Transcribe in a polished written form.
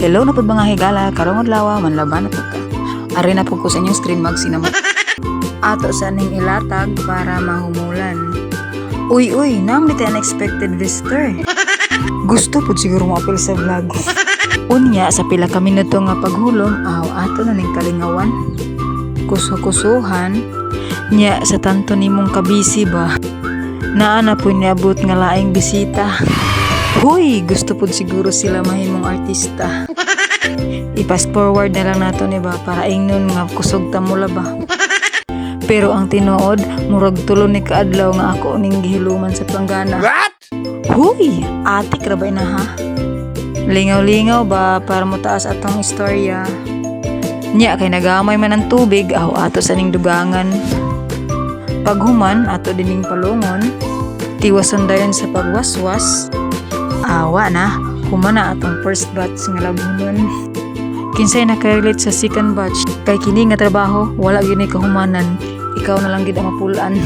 Hello na pud, mga higala, karong adlaw manlaba na pud ta. Ari na pud ko sa inyong screen magsinamot. Ato sa ning ilatag para mahumulan. Uy, uy, naa man tay unexpected visitor. Gusto pud siguro moapil sa vlog. Unya, sa pila ka minuto nga paghulom, aw, ato na ning kalingawan. Kuso-kusuhan, nya sa tanto nimong kabisi ba? Naa na po niabot nga laing bisita. Huy, gusto pud siguro sila mahimong artista. I-fast forward na lang nato ni ba para ingnon nga kusog ta molaba. Pero ang tinuod, murag 3 ni kaadlaw nga ako ning gihiluman sa planggana. What? Huy, atik ra ba na ha? Lingaw-lingaw ba para motaas atong istorya. Nya kay nagamay man ang tubig, aw, ato sa ning dugangan. Paghuman, ato dining palungon, tiwason dayon sa pagwaswas. Awa na, human na atong first batch nga labhonon. Kinsay nakarelate sa second batch, kay kini nga trabaho, wala gyud ni kahumanan. Ikaw na lang gid ang mapulan.